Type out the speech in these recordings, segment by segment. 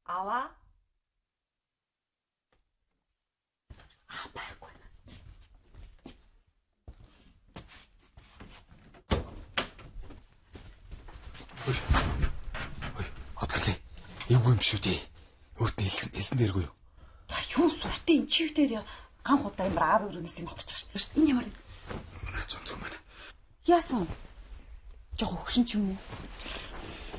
Аваа. Аа байхгүй. Ой, одглээ. Эвгүй юм шүү дээ. Өөрт нь хэлсэн дээргүй юу? За юу сүртэй энэ чив дээр анх удаа ямар аав өрөөнөөс юм авчих ш. Энэ ямар Зүг зүг маань. Яасан? Жохо хөгшин ч юм уу?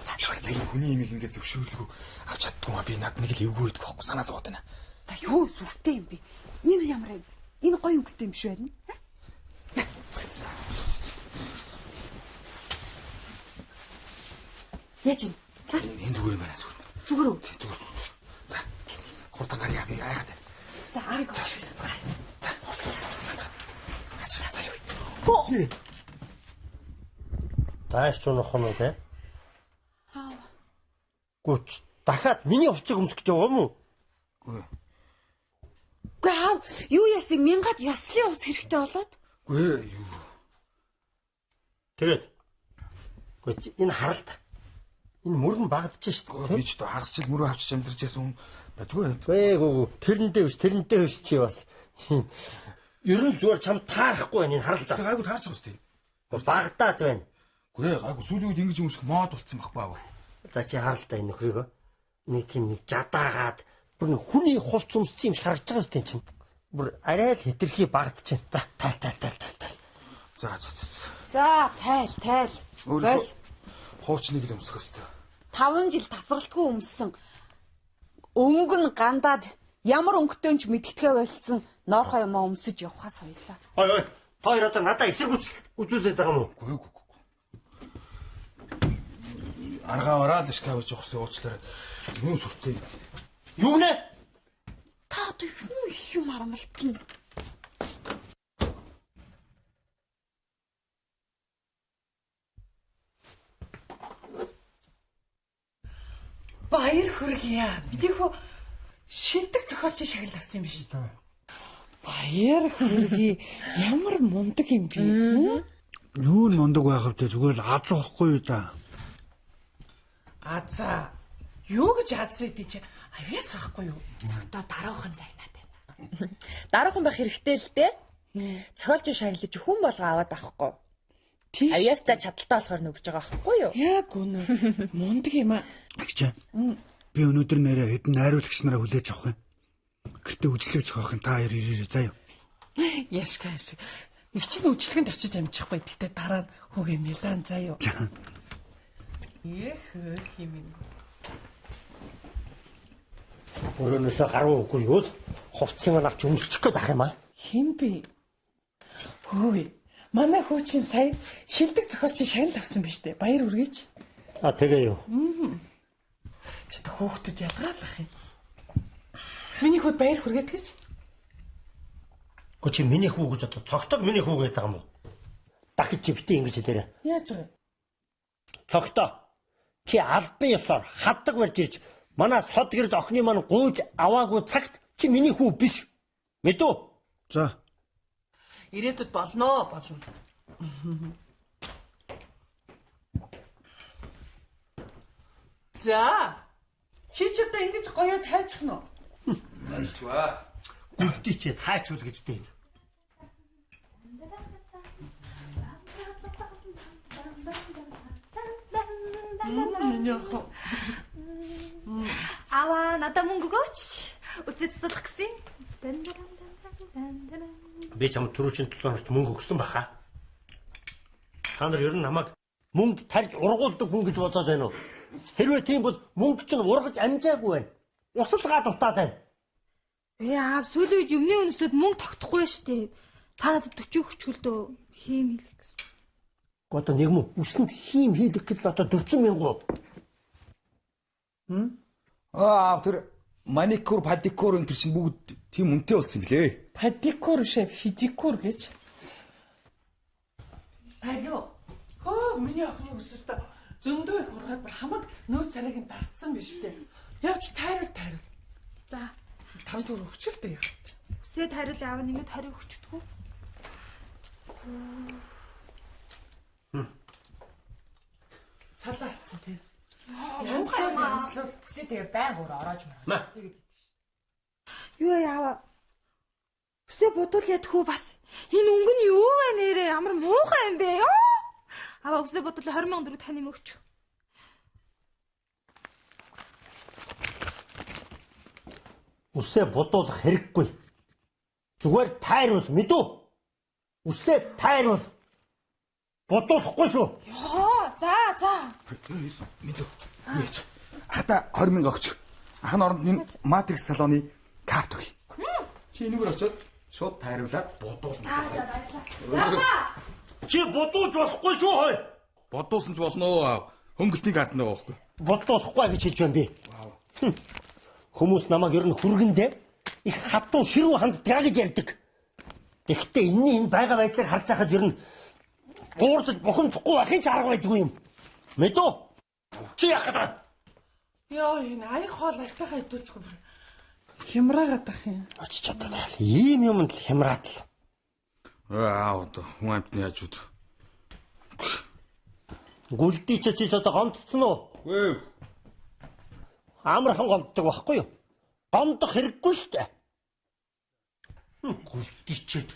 За нэг хүний имийг ингээд зөвшөөрлгүй авч чаддгүй маа би над нэг л эвгүй байдаг байхгүй санаа зовоод байна. За юу сүртэй юм бэ? Энэ ямар юм? Энэ гоё өнгөтэй юм шиг байна. Яаж юм? Энэ зүгээр юм байна зүгээр. Зүгээр үү? Зүгээр зүгээр. За. Хурдан гарья би айгаад байна. За аавыг авчих гэсэн. За хурдан. Ачаа за юу. Хөө. Тааш ч унах нь үү те? Аав. Гүч дахиад миний хувцыг өмсөх гэж байгаа юм уу? Үгүй. Үгүй аав, юу яасан мянгад ёслын хувцас хэрэгтэй болоод? Үгүй юу. Тэгээд. Гүч энэ харалт. Энэ мөр нь багадж шүү дээ. Би ч хагас жил мөрөө авчиж амьдарч байсан хүн бажгүй. Үгүй тэрнтэй биш чи бас. Ер нь зүгээр чам таарахгүй байна энэ харалт. Гайгүй таарч байгаа үстэй. Багадаад байна. Үгүй гайгүй сүүлийн үед ингэж өмсөх мод болцсон байхгүй аав. За чи харалт энэ нөхрийгөө. Нэг тийм нэг жадаагаад бүр нэг хүний хувц өмссөн юм шиг харагдаж байгаа үстэй чинь. Бүр арай л хэтэрхий багадж чинь. За тайл. За. За тайл. Бол хуучныг л өмсөх ёстой. 5 жил тасралтгүй өмссөн. Өнгө нь гандаад ямар өнгөтэй ч мэдгэдгээ болцсон ноорхоо юм өмсөж явхаас хоёлаа. Ой. Та хоёр одоо надаа эсэргүүцэл үзүүлээд байгаа юм уу? Үгүй. Аргаа бараал шкаф гэж ухсан уучлаарай. Юу сүртэй. Юу нэ? Та одоо юу их юм харамлтын. Баяр хүргье. Миний хөө шилдэг зохиолчийн шагнал авсан юм биш үү? Баяр хүргье. Ямар мундаг юм бэ? Нүүн мундаг байх вэ? Зүгээр л азахгүй юу да. Азаа. Юу гэж аз үдий чи? Авьяас байхгүй юу? Цогтоо даруухан загнаад байна. Даруухан байх хэрэгтэй л дээ. Зохиолчийн шагналыг хүн болго аваад авахгүй. Авьяастай чадaltaй болохоор нүгж байгаа байхгүй юу? Яг үнэ. Мундаг юм аа. Агчаа. Би өнөөдөр нэрээ хэдэн найруулагч нараа хүлээж авах юм. Гэртээ үжлэг зохиох юм. Та хоёр ирээрэй заа юу. Яшка яшка. Нэг чинь үжлэгэнд очиж амжихгүй. Гэтэ дараа нь хүүгээ Милан заа юу. Эх хөх юм. Өрөөнөөсөө гарав үгүй юу? Хувцсыг нь авч өмсчих гээд ах юм аа. Хэн бэ? Хөөе. Манай хүү чинь сая шилдэг зохиолчийн шагнал авсан биз дээ. Баяр хүргээч. А тэгээ юу? Чи тэ хөөхдөж ялгаалах юм. Миний хүүд баяр хүргээд гэж. Гү чи миний хүү гэж одоо цогтог миний хүү гэдэг юм уу? Дахиж чи битгий ингэж хэлээрэй. Яаж вэ? Цогтоо. Чи албан ёсоор хаддаг барьж ирж манай сод гэрз охины маань гуйж аваагүй цагт чи миний хүү биш. Мэдүү? За. Ирээдүйд болно болно. За. Чи ч одоо ингэж гоё тайчих нь уу? Тайчваа. Гүлдий чи тайчвал гэж дээ. Миний охин. Аваа надад мөнгө өгөөч. Үсээ цэцлэх гэсэн. Би чам түрүүчийн 7 хоногт мөнгө өгсөн баха. Та нар ер нь намайг мөнгө тарж ургуулдаг хүн гэж бодоод байна уу? Хэрвээ тийм бол мөнгө чинь ургаж амжаагүй байна. Усалгаа дутаад байна. Ээ аав сүүлийн үед юмны үнэсэд мөнгө тогтохгүй штэ. Та надад 40 өгчгөл дөө хийм хийлэх гэсэн. Гэхдээ одоо нэг мөн үсэнд хийм хийлэх гэж одоо 40 мянган. Аа тэр маникюр, педикюр энэ төр чинь бүгд тийм үнэтэй болсон юм блэ? Педикюр биш ээ, физикюр гэж. Алло. Хөө миний охины үсэстэ зөндөө их ургаад бүр хамаг нүүр царайг нь дарцсан биш үү? Явж тайруул тайруул. За. 5 төгрөг өгч л дээ яа. Үсээ тайруул аав нэмээд 20 өгчдгүү. Салаалцсан тий. Муухай юм аа. Үсээ тэгээ байн өөр ороож мөрөө. Тэгээд идэж. Юу яава? Үсээ бодвол ядхүү бас. Энэ өнгө нь юу вэ нэрээ? Ямар муухай юм бэ? Аваа үсээ бодвол 20 мянган төгрөг тань юм өгч. Үсээ бодуулах хэрэггүй. Зүгээр тайруул мэдүү. Үсээ тайруул. Бодуулахгүй шүү. Йоо, за за. Мэдүү. Юу яж? Хата 20 мянга өгч. Ах нь оронд энэ Matrix салоны карт өгье. Чи энэгээр очиод шууд тайруулаад бодуулна. За баярлалаа. Чи бодуулж болохгүй шүү хой. Бодуулсан ч болно уу? Хөнгөлтийн карт нэг байхгүй. Бодуулахгүй гэж хэлж байна би. Хүмүүс намайг ер нь хүргэндээ их хатуу ширүү ханддаг гэж ярьдаг. Тэгэхдээ энэний энэ байгаа байдлыг харж байхад ер нь уурдаж бухимдахгүй байхын ч арга байдгүй юм. Мэдүү? Чи яах гэдэг? Йоо, энэ аяг хоол аятайхаа идүүлчихгүй. Хямраагаад ах юм. Очиж чадаад байл. Ийм юмд л хямраад л. Аа одоо хүн амтны хажууд. Гүлдий чи чи одоо гомдсон уу? Үгүй. Амархан гомддог байхгүй юу? Гомдох хэрэггүй шүү дээ. Гүлдийчээд.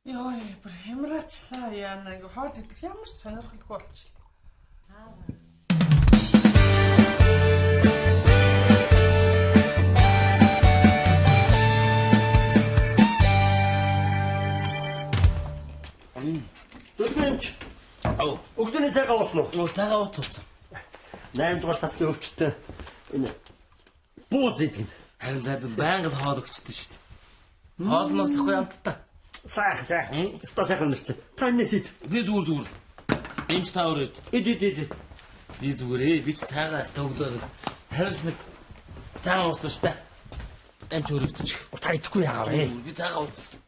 Йоо, бүр хямраачлаа яана. Ингээ хоол идэх ямар сонирхолгүй болчихлоо. Дөлгөмч. Өглөөний цайгаа уусан уу? Цайгаа ууцсан. 8 дугаар тасгийн өвчтөй энэ бууз идэх. Харин зайдвал байнга л хоол өгчтэй шүү дээ. Хоолноос ихгүй амттай. Сайхан сайхан. Ста сайхан нэр чи. Та энэс ид. Би зүгээр зүгээр. Эмч та өөрөө ид. Ид ид ид. Би зүгээр би ч цайгаа өстө өглөө харин ч нэг сайн уусан шүү дээ. Эмч өөрөө идчих. Та идэхгүй яагаа вэ? Би цайгаа ууцсан.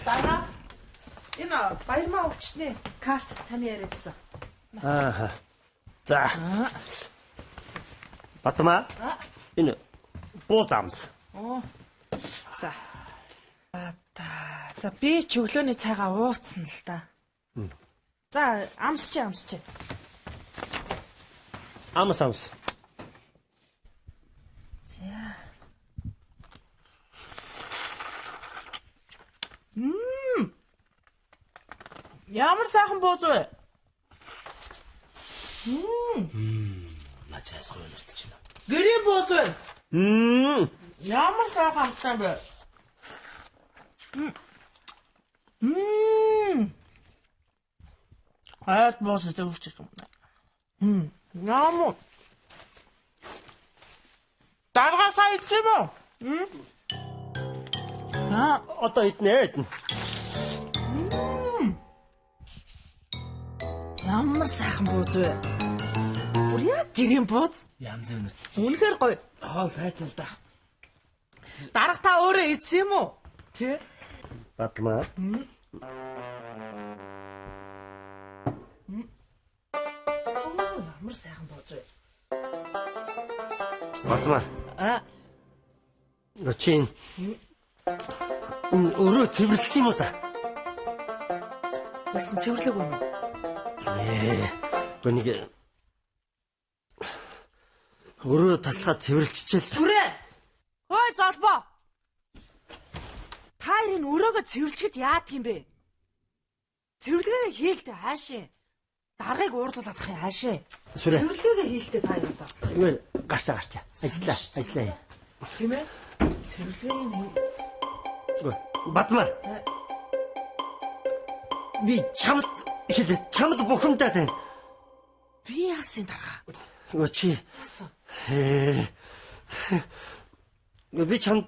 Дараа энэ баярмаа өвчтний карт таны яриадсан. Аа. За. Батмаа. Энэ бууз амс. Оо. За. За би ч өглөөний цайгаа ууцсан л та. За амсч амсч. Амс амс. За. Ямар сайхан бууз вэ? Наа чи ясгүй өнөртөж байна. Гэрийн бууз вэ? Ямар сайхан амттай бэ? Айд бууз зөвчөж юм. Ямар. Дарга сая идсэн юм уу? Аа, одоо иднэ иднэ. Ямар сайхан бууз вэ? Бүр яг гэрийн бууз. Янз бүрт. Үнэхээр гоё. Хоол сайтан л да. Дарга та өөрөө идсэн юм уу? Тэ? Батмаа. Ямар сайхан бууз вэ? Батмаа. Аа. Чин. Энэ өрөө цэвэрлсэн юм уу та? Басан цэвэрлэг юм уу? Гэхдээ нэг өрөө таслахад цэвэрлчихээл. Сүрээ. Хөөе золбоо. Та хоёрын өрөөгөө цэвэрлэхэд яадаг юм бэ? Цэвэрлэгээ хийлдэ хаашаа. Даргаыг уурлуулах юм хаашаа. Сүрээ. Цэвэрлэгээгээ хийлдэ та хоёр одоо. Юу гарчаа гарчаа. Ажиллаа ажиллаа. Тийм ээ? Цэвэрлэгийг Батмаа. Би чамд хэлээ чамд бухимдаад байна. Би яасан дарга? Өө чи. Яасан? Би чамд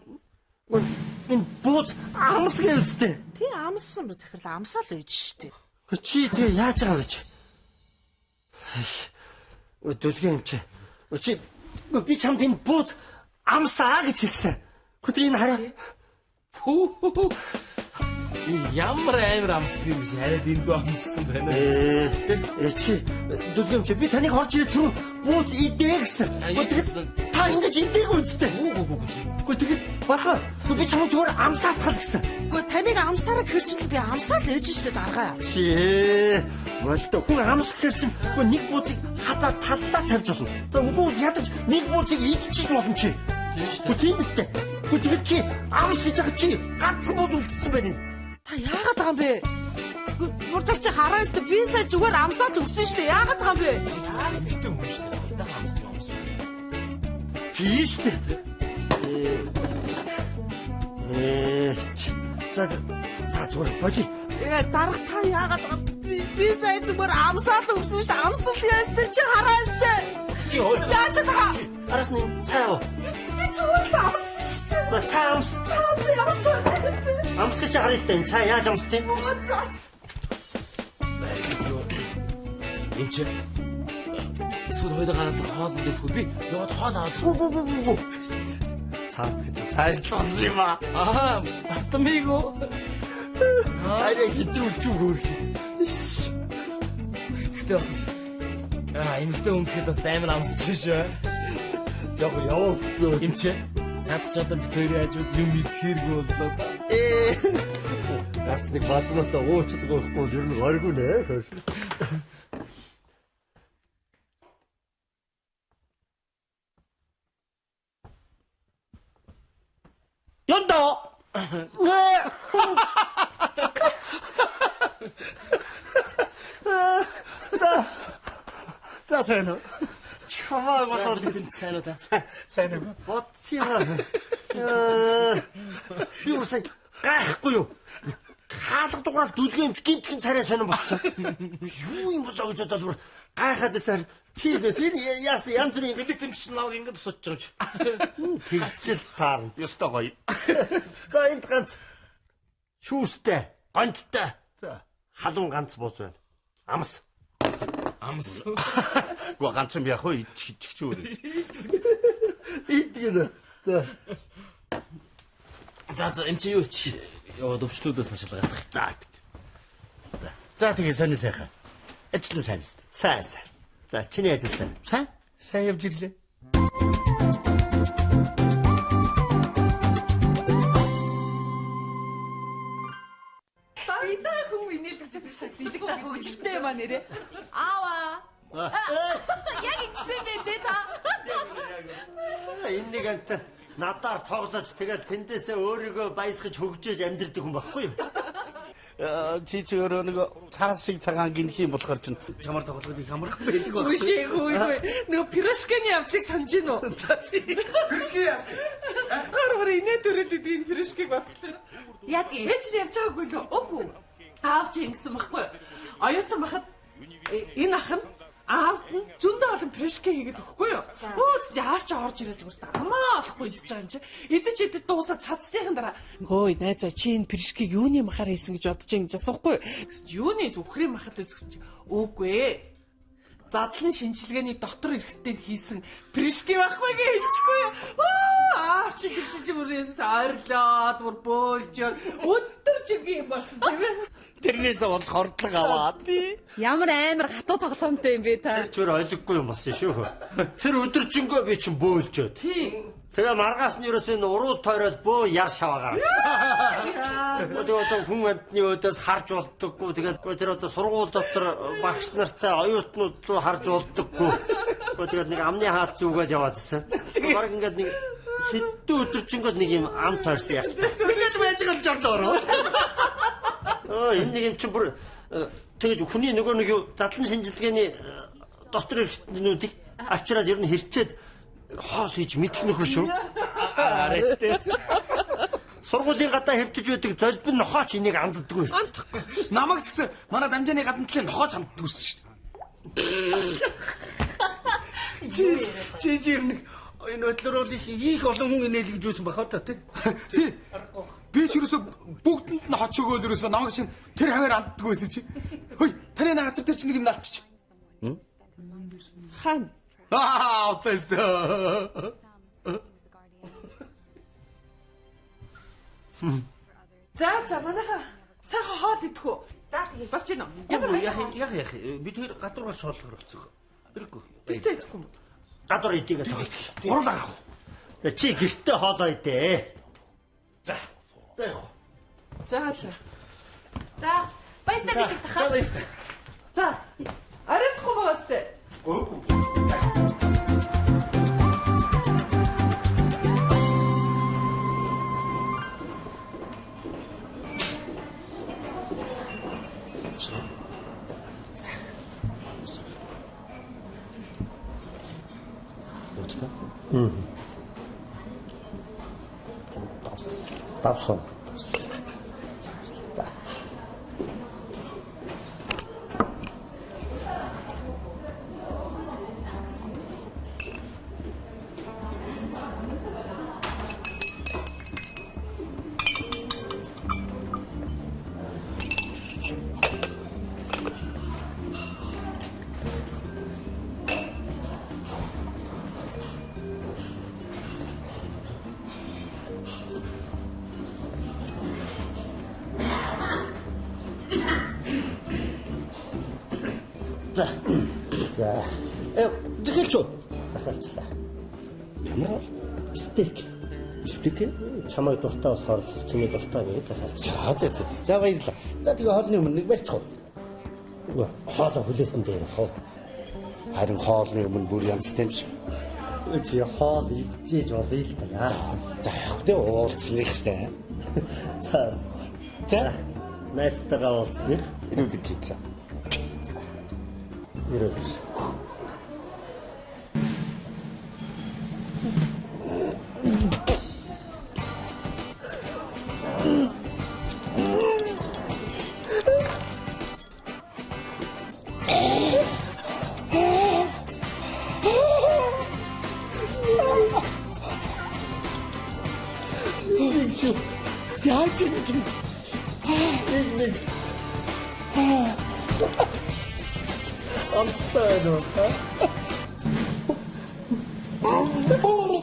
энэ бууз амс гэвчтэй. Тий амссан ба захирал амсаал ээж штэ. Чи тэгээ яаж байгаа вэ чи? Өө дүлгэн юм чи. Өө чи би чамд энэ бууз амсаа гэж хэлсэн. Хөтөр энэ хараа. Ямар амар амсдаг юм биш. Арай дэндүү амссан байна. Чи дүлгэмч би таныг орж ирэх түрүү бууз идэ гэсэн. Тэгсэн. Та ингэж идээгүй үсттэй. Үгүй тэгэд Батар, би чамайг зүгээр амсаатгал гэсэн. Үгүй таныг амсаараа хэрчил би амсаал ээж штэ даргаа. Чи болдоо хүн амсах хэр чинь үгүй нэг буузыг хазаа талдаа тавьж болно. За үгүй ядаж нэг буузыг идчихэж болно чи. Тийм штэ. Үгүй тийм биз дээ. Үгүй тэгэд чи амс гэж байгаа чи ганцхан бууз үлдсэн байна. Та яагаад байгаа юм бэ? Үгүй мурзаг чи хараа өстө би сая зүгээр амсаал өгсөн штэ. Яагаад байгаа юм бэ? Эмэгтэй хүн штэ. Баятайхан амсч юм амсч. Тийм штэ. За за зүгээр боли. Дарга та яагаад байгаа би сая зүгээр амсаал өгсөн штэ. Амсал яасан чи хараа өстө. Яаж байгаа? Араас нь цай уу? Би зүгээр л амссан штэ. Цай амс. Та амссан. Амсгаж харъя л да энэ цай яаж амсдیں۔ За. Эм чи эсвэл хоёул гараад хоол мэдээдгүй би яваад хоол аваад Үгүй. Цаад гэж цаашлуулсан юм аа. Аа, Батмиг үү? Арай хитүү үчүү хөөр. Гэхдээ бас эмэгтэй хүн гэхэд бас амар амсч шээ. Жог явуу. Эм чи цаадах ч одоо бит хоёрын хажууд юм идэхэргүй боллоо да. Гарч нэг бадмаас уучлаг уухгүй ер нь горгүй нэ. Яндаа. За. За сайн уу? Чамаа бодоод сайн уу та? Сайн уу? Бодсон юм аа. Би үсэй гайхгүй юу? Хаалга дугаараар дүлгэмж гинтхэн царай сонирн болцсон. Юу юм болоо гэж бодоод бүр гайхаад байсаар чи лээс энэ яасан янз бүрийн бэлэг тэмч наваг ингэж тусаж байгаа юм чи. Тэгчил таарна. Ёстой гоё. За энд ганц шүүстэй, гонттой. За. Халуун ганц бууз байна. Амс. Амс. Гү ганц юм яах вэ? Идчих идчих чи өөрөө. Идгэнэ. За. За за эм чи юу чи яваад өвчлүүдээс нь шалгаадах. За. За тэгээ сайн сайхан. Ажил нь сайн биз дээ. Сайн сайн. За чиний ажил сайн. Сайн. Сайн явж ирлээ. Дандаа хүн инээдэг ч биш. Бэлэг та хөгжилтэй юм а нэрээ. Аава. Яг ингэсэн бэ те та. Энэ нэг амт надаар тоглож тэгэл тэндээсээ өөрийгөө баясгаж хөгжөөж амьдрдаг хүн байхгүй юу? Чи ч өөрөө нэг цаас шиг цагаан гинх юм болохоор чинь чамар тоглоход их амархан байдаг байхгүй. Үгүй үгүй. Нөгөө пирожкины явдлыг санаж гин үү? За тий. Пирожки яасан? Гар бүр инээ төрөд идэг энэ пирожкиг бодглоо. Яг юм. Ээж нь ярьж байгаагүй лөө? Үгүй. Аав чи ингэсэн байхгүй юу? Оюутан бахад энэ ах нь аавд нь зөндөө олон пирожки хийгээд өгөхгүй юу? Өө чи аав чи орж ирээ зүгээр л амаа олохгүй идэж байгаа юм чи. Идэж идэж дуусаад цацсныхан дараа хөөе найзаа чи энэ пирожкиг юуны махаар хийсэн гэж бодож ин гэж асуухгүй юу? Юуны үхрийн мах л үзсэн чи. Үгүй ээ. Задлан шинжилгээний дотор эрхтээр хийсэн пирожки байхгүй гэж хэлчихгүй юу? Аав чи тэгсэн чи бүр ясаас ойрлоод бүр бөөлж өдөр жигийн юм болсон тийм ээ. Тэрнээс болж хордлого аваад. Ямар амар хатуу тоглоомтой юм бэ та. Тэр ч өөр ойлгохгүй юм болсон шүү. Тэр өдөржингөө би чинь бөөлжөөд. Тийм. Тэгээ маргаас нь ерөөсөө энэ уруу тойроод бөө яр шаваа гараад. Тэгээ одоо хүн амтны өөдөөс харж болдоггүй. Тэгээд тэр одоо сургууль дотор багш нартай оюутнууд руу харж болдоггүй. Тэгээд нэг амны хаалт зүгээд яваад исэн. Бараг ингээд нэг хэдэн өдөржингөө нэг юм ам тойрсон яртай. Тэгээд байж гал жорд ороо. Энэ нэг юм чинь бүр тэгэж хүний нөгөө нэг юу задлан шинжилгээний дотор эрхтнүүдийг авчираад ер нь хэрчээд хоол хийж мэдэх нөхөр шүү. Арайч тий. Сургуулийн гадаа хэвтэж байдаг золбин нохооч энийг анддаггүй байсан. Андахгүй. Намайг ч гэсэн манай дамжааны гадна талын нохооч анддаггүй байсан шүү. Чи чи ер нь энэ бодлоор бол их олон хүн инээлгэж байсан баха та тий. Тий. Би ч ерөөсө бүгдэнд нь хоч өгөөл ерөөсө намайг чинь тэр хамаар анддаггүй байсан чи. Хөөе, таны газар тэр чинь нэг юм налчиж. Хан. Аа, утайсан. За за манайха Сайхан хоол идэх үү? За тэгээ. Болж гинэ. Ямар яах яах яах бид хоёр гадуур гарч хооллохор болсон. Хэрэггүй. Гэртээ идэхгүй юм. Гадуур идийгээ тоглож. Гурлаа гарах уу? За чи гэртээ хоолоо идэ. За. За явах уу? За за. За баяртай бэлэг За тахаа. баяртай. За. Ариутахгүй байгаа сте. Давсан. За. За. Захиалч уу? Захиалчлаа. Ямар бол? Стейк. Стейк? Чамайг дуртай болохоор л чимээ дуртай гэж захиалчлаа. За за за. За баярлалаа. За тэгээ хоолны өмнө нэг барьчих уу? Хоолоо хүлээсэн дээр хоо. Харин хоолны өмнө бүр янзтай юм шиг. Чи хоол идчихэж болъё л да. Яасан. За яг тэ уулзсаных штэ. За. За. Найзтайгаа уулзсаных Ирүүлэг хийлээ. ирүүл. Яаж юм чи? Нэг нэг. Амттай байна уу?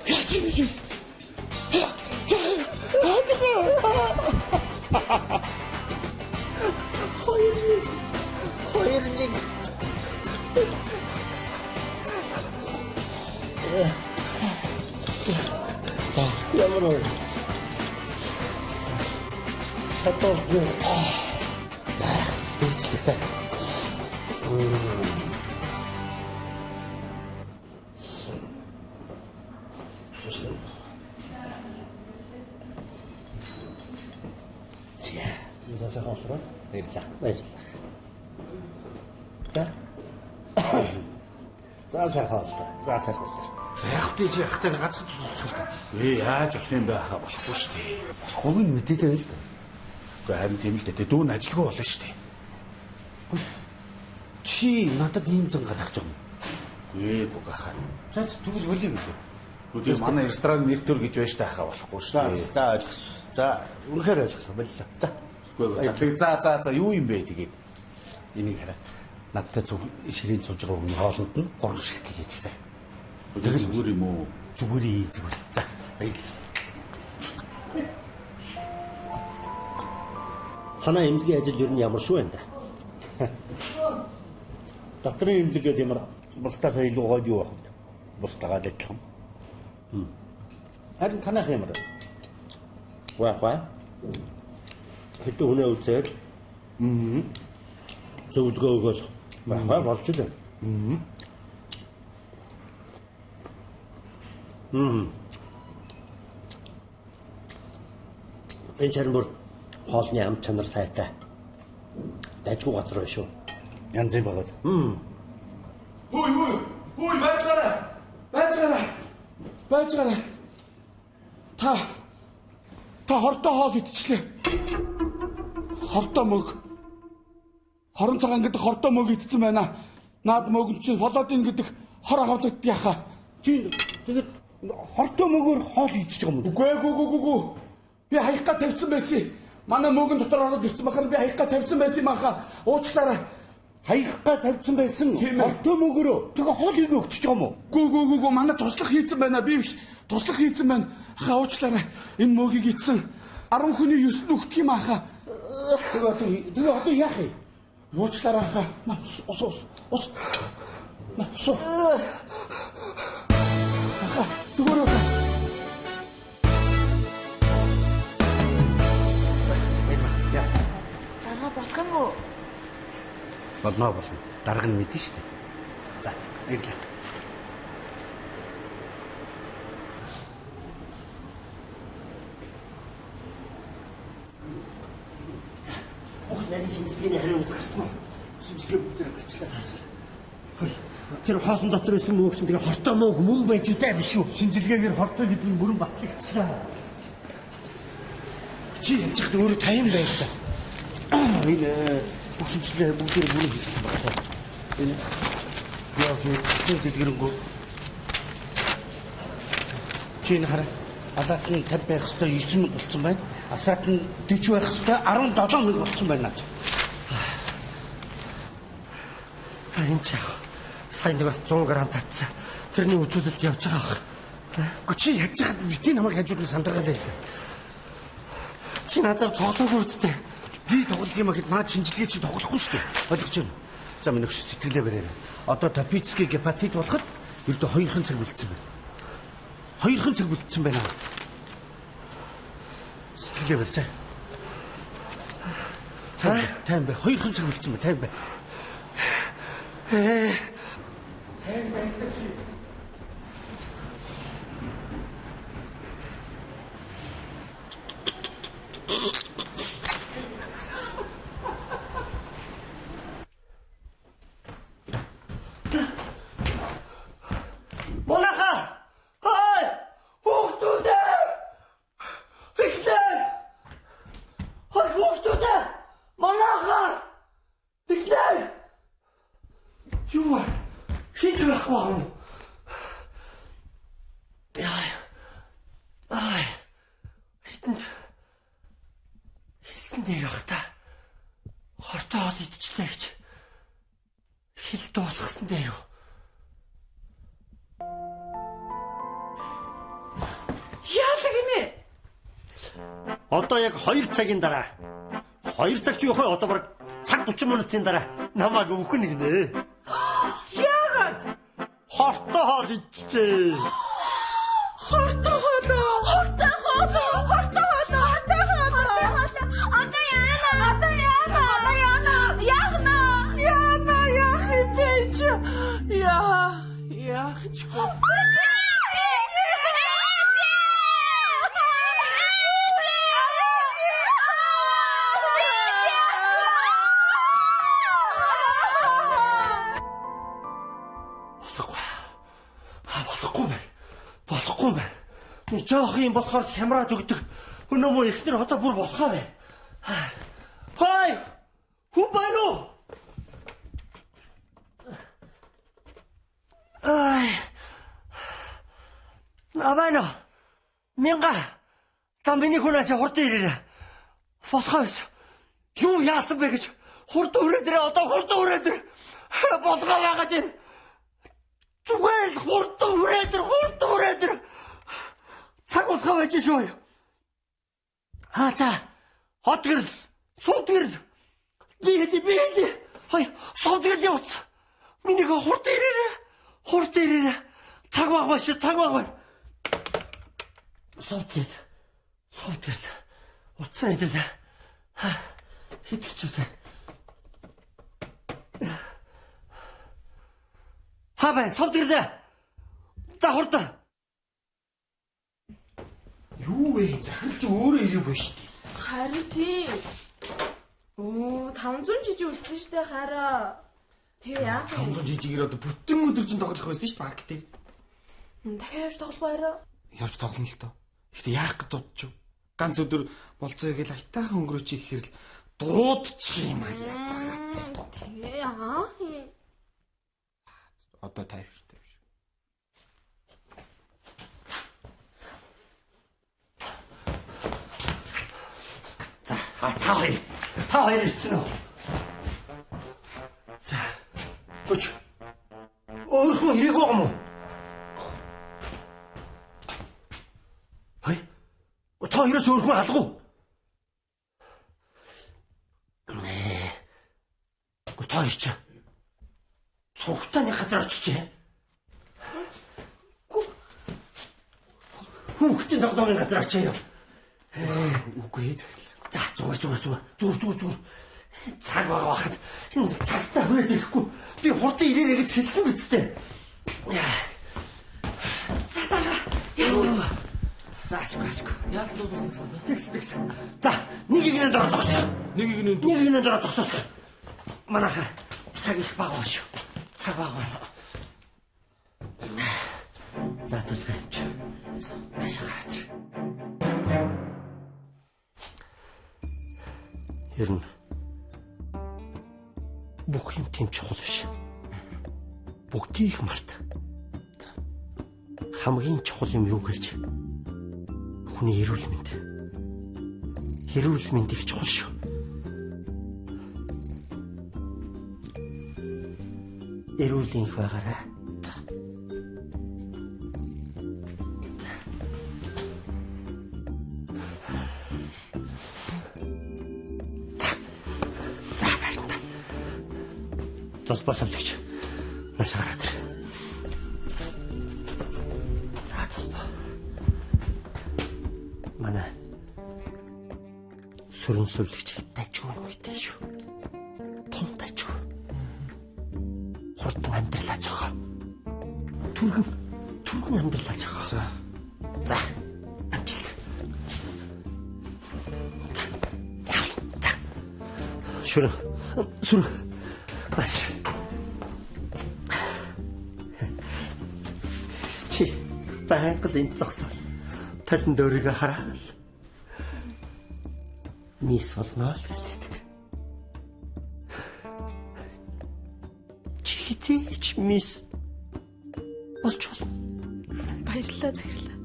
Яаж юм чи? Хоёрлыг. Ямар уу? Шатаас нэг. За дүүчлээ за. За. За сайхан хоолроо. Баярлалаа. Баярлалаа. За. За сайхан хооллоо. За сайхан хоолроо. Яг тий чи яхтай ганцхан тусалчих л та. Ээ яаж болох юм бэ хаа болохгүй шүү дээ. Болохгүй нь мэдээд байна л да. Үгүй харин тийм л дээ. Тэ дүү нь ажилгүй болно шүү дээ. Чи надад ийм зан гаргах гэж байгаа юм. Үгүй гоо хаа. За тэгвэл болио юм шүү. Үгүй манай ресторан нэр төр гэж байж та хаа болохгүй шүү За дээ. за ойлгосон. За үнэхээр ойлголоо боллоо. За. Үгүй за за за юу юм бэ тэгээд. Энийг хараа. Надтай зүг ширээн сууж байгаа хүний хоолнд нь 3 ширхэг хийж за. Тэгэл зүгээр юм уу? Зүгээр ээ зүгээр. За баярлалаа. Танай эмнэлгийн ажил ер нь ямар шүү юм да? Доторын эмнэлэг гэдэг ямар бусдаас илүү гойд юу байх вэ? Бусдаагаа л адилхан. Харин танайх ямар? Ваа хаа. Хэдэн хүнээ үзээл. Зөвлөгөө өгөөл. Ваа хаа болж л. Энэ чаран бүр хоолны ам чанар сайтай. Дажгүй газар байна шүү. Янз юм байгаад. Хүй хүй хүй байцгаарай. Байцгаарай. Байцгаарай. Та та хортой хоол идчихлээ. Хортой мөг. Хорон цагаан гэдэг хортой мөг идсэн байна. Наад мөг нь чинь фолодин гэдэг хор агавдаг яхаа. Чи тэгээд хортой мөгөөр хоол идчихэж байгаа юм уу? Үгүй ээ, үгүй үгүй үгүй. Би хаях га тавьсан байсан. Манай мөөгөн дотор ороод ирсэн бахар би хаях га тавьсан байсан юм ахаа. Уучлаарай. Хаяггаа тавьсан байсан хортой мөнгөрөө тэгээ хоол хийгээ өгчөж байгаа юм уу? Гүү гүү гүү гүү манай туслах хийцэн байна би биш. Туслах хийцэн байна. Ахаа уучлаарай. Энэ мөгийг ийцэн 10 хүний 9 нүхтэх юм ахаа. Тэгээ одоо яах юм? Уучлаарай ахаа. Ус ус ус. Ус. Ахаа зүгээр үү? За, баярлалаа. Яа. Дарга болох юм уу? Болно болно. Дарга нь мэдэн шүү дээ. За, баярлалаа. Бүх нарийн шинжилгээний хариу гарсан уу? Шинжилгээ бүгдээр гарчлаа цаашлаа. Хөөе. Тэр хоолн дотор байсан мөөг чинь тэгээ хортой мөөг мөн байж үдэ биш үү? Шинжилгээгээр хортой гэдэг нь бүрэн батлагдчихлаа. Чи яаж ч өөрөө 50 байл та. Энэ бүх шинжилгээ бүгдээр бүрэн хийгдсэн байна. Энэ яа хийх дэлгэрэнгүй. Чи энэ хараа. Алаат нь 50 байх ёстой 9000 болсон байна. Асаат нь 40 байх ёстой 17000 болсон байна. Энэ ч яах. Сайн нэг бас 100 г татсан. Тэрний үзүүлэлт явж байгаа бах. Гэхдээ чи яаж яхад битгий намайг хажууд нь сандаргаад байл та. Чи надад тоглоогүй үсттэй. Би тоглох юм гэхэд наад шинжилгээ чи тоглохгүй шүү дээ. Ойлгож байна уу? За минь өгш сэтгэлээ бариарай. Одоо топицкий гепатит болоход ердөө 2хан цаг бэлдсэн байна. 2хан цаг бэлдсэн байна. Сэтгэлээ барь за. Тайм бай. 2хан цаг бэлдсэн байна. Тайм бай. Тайм байдаг чи. Монаха! Хай! Хүүхдүүдээ! Ихнэр! Хай хүүхдүүдээ! Монаха! Ихнэр! Юу вэ? Хийж байхгүй юм. Яа. Ай. Хитэнд хэлсэн дээр бах та. Хортой хоол идчихлээ гэж. Хэл дуулгасан дээр юу? Яалаа гинэ? Одоо яг 2 цагийн дараа. 2 цаг ч юу вэ? Одоо бараг цаг 30 минутын дараа намайг өвхөн гинэ. Яагаад? Хортой хоол идчихээ. Хортой хоол. Хортой хоол. Хортой хоол. Хортой хоол. Хортой хоол. Одоо яана? Одоо яана? Одоо яана? Яана? Яана яах юм бэ чи? Яа, яах ч гоо. Болохгүй байна. Болохгүй байна. Нэг жоох юм болохоор хямраад өгдөг. Өнөө мөө ихнэр одоо бүр болохоо байна. Хай! Хүн байна уу? Ай. Авано. Мянга. За миний хүнээс хурдан ирээрэй. Болохоо байсан. Юу яасан бэ гэж хурдан хүрээд ирээ. Одоо хурдан хүрээд ир. Болгоо яагаад юм? Зүгээр л хурдан хүрээд ир, хурдан хүрээд ир. Цаг болохоо байж шүү. Аа за. Хот гэрэл, сууд гэрэл. Би хэдий. Хай, сууд гэрэл явц. Миний хурдан ирээрэй. Хурдан ирээрэй. Цаг баг ба шүү, цаг баг байна. Сууд гэрэл. Сууд гэрэл. Утсан хэдэл. Хитгэж үзье. Хаа байна? Сувд ирлээ. За хурдан. Юу вэ? Захирал чи өөрөө ирээгүй шүү дээ. Харин тийм. Оо 500 жижиг үлдсэн шүү дээ хараа. Тэгээ яах вэ? 500 жижигээр одоо бүтэн өдөр чинь тоглох байсан шүү дээ парк дээр. Дахиад явж тоглох уу арай? Явж тоглоно л доо. Гэхдээ яах гэж дуудчих. Ганц өдөр болцоо гээл аятайхан өнгөрөөч ихээр л дуудчих юм аа ядаргаатай. Тэгээ яах юм? Одоо 50 шүү дээ. За, та хоёр. Та хоёр ирсэн үү? За. хүн ирээгүй байгаа юм уу? Хай. Та хоёроос өөр хүн алга уу? Гэхдээ та хоёр чи цугтаа нэг газар очижээ. Хүүхдийн тоглоомын газар очие юу? Үгүй захирлаа. За зүгээр. Зүгээр. Цаг байгаа байхад энэ цагтаа хүрээд ирэхгүй. Би хурдан ирээрэй гэж хэлсэн биз дээ. За дараа. Яасан? За ашгүй. Яалт дуусан гэсэн үү? Тэгс. За нэг игнэ дороо зогсож. Нэг игнэ. Нэг игнэ дороо зогсоос. Манайха цаг их бага байна шүү. Цаг бага байна. За төлгөө амч. Наашаа гараад ир. Ер нь бүх юм тийм чухал биш. Бүгдийг март. Хамгийн чухал юм юу гэж хүний эрүүл мэнд. Эрүүл мэнд их чухал шүү. Эрүүл инх байгаарай. За баярлалаа. Золбоо совлогч. Наашаа гараад ир. За золбоо. Манай сүрэн совлогч дажгүй юм гэдэг шүү. Том дажгүй. Хурдан амьдралаа зохио. Түргэн амьдралаа зохио. За. Амжилт. За. Шүрэн. Сүрэн. Маш. Чи байнга л энд зогсоо. Талент өөрийгөө хараал. Мис болно л гэлээдэг. Чи хизээч мис болж болно. Баярлалаа захирлаа.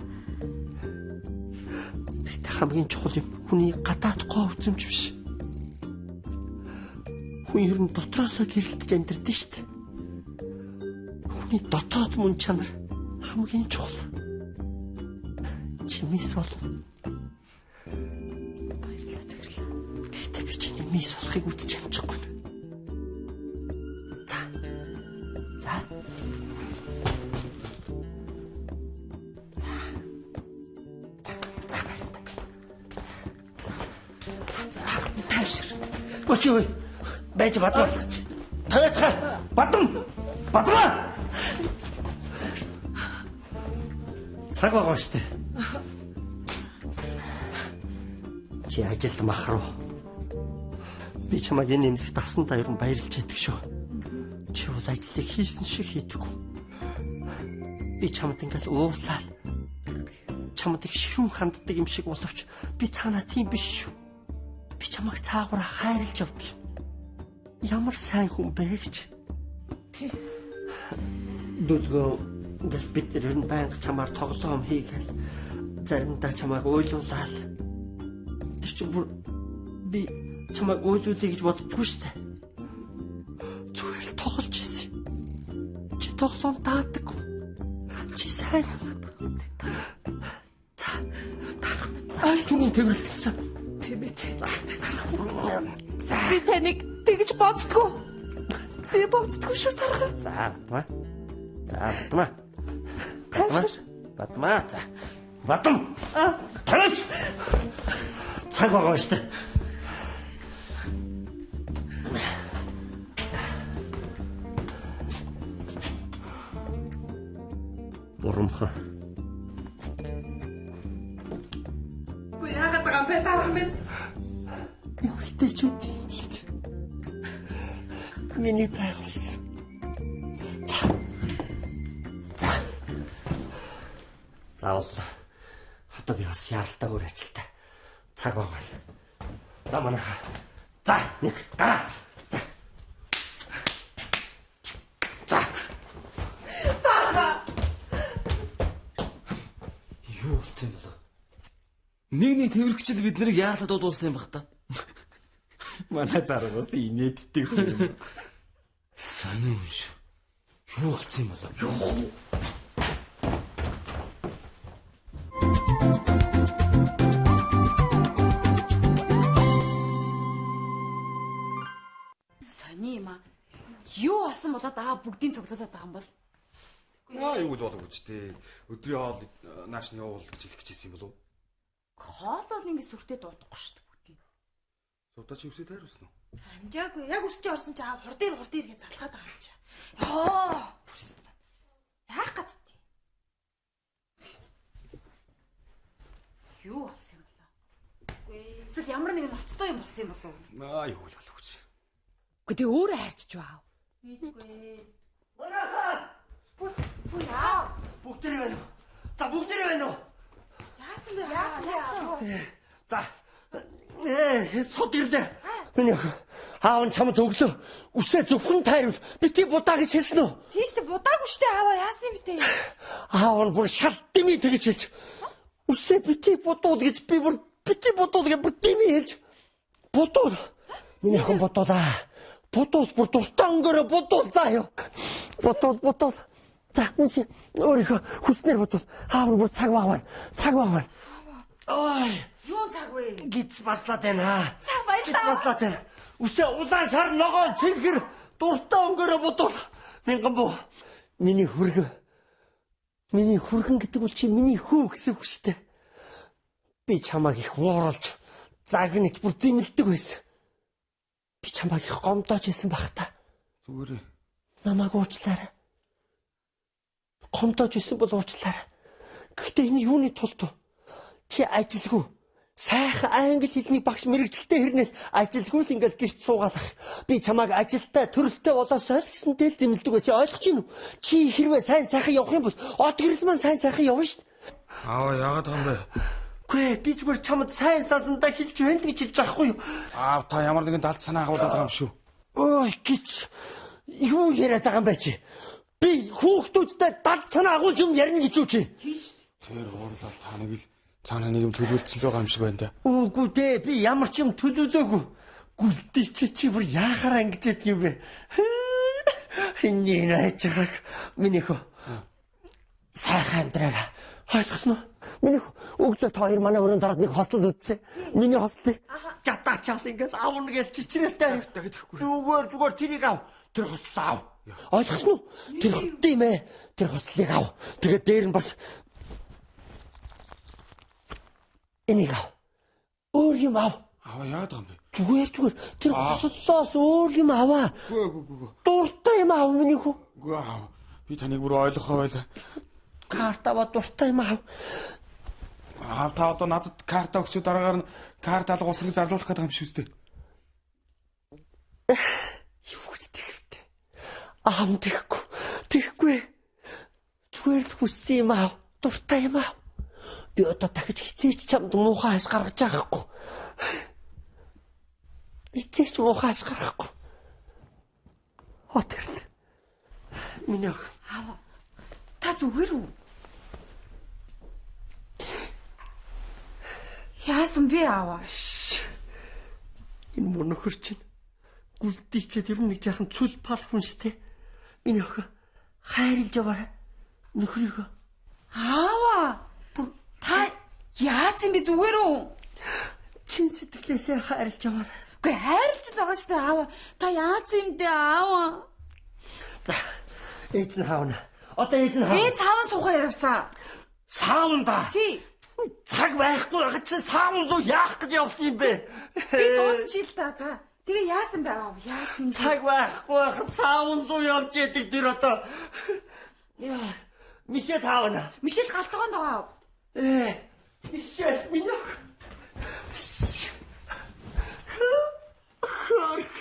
Гэхдээ хамгийн чухал юм хүний гадаад гоо үзэмж биш. Хүн ер нь дотроосоо гэрэлтэж амьдардаг шүү дээ. Хүний дотоод мөн чанар хамгийн чухал. Чи мис болно. Баярлалаа захирлаа. Гэхдээ би чиний мис болохыг үзэж амжихгүй. За. За. За. За баярлалаа. За. За. Тайвшир. Өчи ой. Байж бадмаа болгоч. Тавиатгаа. Бадам. Бадмаа. Цаг байгаа шүү дээ. Чи ажилд мах руу. Би чамайг энэ нэмлэгт авсан та ер нь баярлж яддаг шүү. Чи бол ажлыг хийсэн шиг хийдэггүй. Би чамд ингээл уурлаад чамд их ширүүн ханддаг юм шиг боловч би цаанаа тийм биш шүү. Би чамайг цаагаараа хайрлж явдаг юм. Ямар сайн хүн бэ гэж. Тий. Дүлгөө ингээл бид нар ер нь байнга чамаар тоглоом хийгээл заримдаа чамайг уйлуулаад тэр чинь бүр би чамайг уйлуулъя гэж боддгоо шүү дээ. Зүгээр л тоглож ирсэн. Чи тоглоом даадаг. Чи сайн хүн. За дарах. За түрүүн тэрвэрлэлцэн. Тийм ээ. За. Би таныг тэгж боддгоо. Би боддгоо шүү сарга. За Бадмаа. За Бадмаа. Тайвшир. Бадмаа. За. Бадам. Тавьж. Цаг байгаа шүү дээ. За. Урамхан. Үгүй яагаад байгаа юм бэ дарах минь? Эмэгтэйчүүд юм л. Миний байгуулсан. За. За. Заавал одоо би бас яаралтай өөр ажилтай. Цаг байгаа. За манайха. За нэг гараа. За. За. Юу болсон юм бэ? Нэг тэрвэрхчил бид нарыг яаралтай дуудуулсан юм бах та. Манай дараагаас инээддэг хүн юм. Сонин юм шүү. Юу болсон юм болоо? Юу? Сони юм аа. Юу болсон болоод аа бүгдийг цуглуулад байгаа юм бол? Аа юу л болов гэж тээ. Өдрийн хоол нааш нь явуул гэж хэлэх гэжсэн юм болов уу? Хоол бол ингэ сүртэй дуудахгүй шүү дээ бүгдийг. Сувдаа чи үсээ тайруулсан уу? Амжаагүй. Яг өсч орсон чи аа хур дээр гэж залхаад байгаа юм чи. Йоо, бүрстэ. Яах гээд тий. Юу болсон юм болоо? Эсвэл ямар нэгэн ноцтой юм болсон юм болов уу? Аа юу л болов гэж. Үгүй тий өөрөө хайчиж баа. Мэдгүй. Манайхаа. Үгүй яа. Бүгдээрээ байна уу? За бүгдээрээ байна уу? Яасан бэ? Яасан бэ? За. Сод ирлээ. Миний аав нь чамд өглөө үсээ зөвхөн тайрвал бити будаа гэж хэлсэн үү? Тийм шүү дээ, будаагүй шүү дээ ааваа яасан юм бэ те? Аав нь бүр шал дими тэгж хэлж. Үсээ бити будуул гэж би бүр бити будуул гэж бүр дими хэлж. Будуул. Миний охин будуулаа. Будуул бүр дуртай өнгөөрөө будуул заа юу. Будуул. За үнс өөрийнхөө хүснээр будуул. Аав нь бүр цаг баг байна. Цаг баг байна. Ой. Юу цаг вэ? Гиц баслаад байна. За баярлалаа. Гиц баслаад байна. Үсээ улаан шар ногоон цэнхэр дуртай өнгөөрөө будуул. Мянган буу. Миний хүргэн. Миний хүргэн гэдэг бол чи миний хүү гэсэн үг шүү дээ. Би чамайг их ууралж загнаж бүр зэмлдэг байсан. Би чамайг их гомдоож байсан бах та. Зүгээрээ. Намайг уучлаарай. Гомдоож байсан бол уучлаарай. Гэхдээ энэ юуны тулд вэ? Чи ажилгүй. Сайхан англи хэлний багш мэрэгчлээ хэрнээл ажилгүй л ингээл гэрт суугаалах. Би чамайг ажилтай төрөлтэй болоосой л гэсэн тэл зэмлдэг байсан. Ойлгож байна уу? Чи хэрвээ сайн сайхан явах юм бол од гэрэл маань сайн сайхан явна шүү дээ. Аава яагаад байгаа юм бэ? Үгүй би зүгээр чамд сайн сансандаа хэлж байна гэж хэлж байгаа хгүй юу? Аав та ямар нэгэн далд санаа агуулад байгаа юм шүү. Ой гिच. Юу яриад байгаа юм бэ чи? Би хүүхдүүдтэй далд санаа агуулж юм ярина гэж юу чи? Тэр уурлал та нэг л цаана нэг юм төлөвлөсөн л байгаа юм шиг байна да. Үгүй дээ би ямар ч юм төлөвлөөгүй. Гүлдээ чи бүр яахаараа ингэж яд юм бэ? Энийг найж байгааг миний хөө сайхан амьдраарай. Ойлгосноо? Миний өглөө та хоёр манай өрөөнд ороод нэг хослол үзсэн. Миний хослыг жатаачаал ингээд авна гэж чичрэлтэй. Зүгээр тэрийг ав. Тэр хослоо ав. Ойлгосноо? Тэр тийм ээ. Тэр хослыг ав. Тэгээд дээр нь бас энийг ав. Өөр юм ав. Аваа яагаад байгаа юм бэ? Зүгээр тэр хослоос өөр юм аваа. Үгүй. Дуртай юм ав миний хүү. Үгүй аав. Би таныг бүр ойлгохоо байлаа. Карт аваа дуртай юм ав. Аав та одоо надад карта өгчөө дараагаар нь карт алгуулсан гэж зарлуулах гэдэг юм шүү дээ. Юу гэж тэгвтэй. Аав тэгэхгүй. Тэгэхгүй. Зүгээр л хүссэн юм ав. Дуртай юм ав. Би одоо дахиж хизээч чамд муухай хаш гаргаж байхгүй. Хизээч муухай хаш гаргахгүй. Хот ирлээ. Миний охин. Аава. Та зүгээр үү? Яасан бэ аава? Энэ мөр нөхөр чинь гүлдийчээд ер нь нэг жаахан цүл пал хүн штэ. Миний охин хайрлж яваарай. Нөхрийгөө. Аава. Та яац юм бэ зүгээр үү? Чин сэтгэлээсээ хайрлж яваарай. Үгүй хайрлж л байгаа штэ аава. Та яац юм бэ аава? За ээж нь хаавна. Одоо ээж нь хаавна. Ээж савн суухаар явсаа. Савн да. Тий. Цаг байхгүй байгаа чинь савн руу яах гэж явсан юм бэ? Би дуудчихъя л та. За. Тэгээ яасан бэ аав? Яасан юм? Цаг байхгүй байхад савн руу явж яадаг тэр одоо. Яа. Мишель хаавна. Мишель галтгоонд байгаа аав. Мишель миний охин. Хөрх.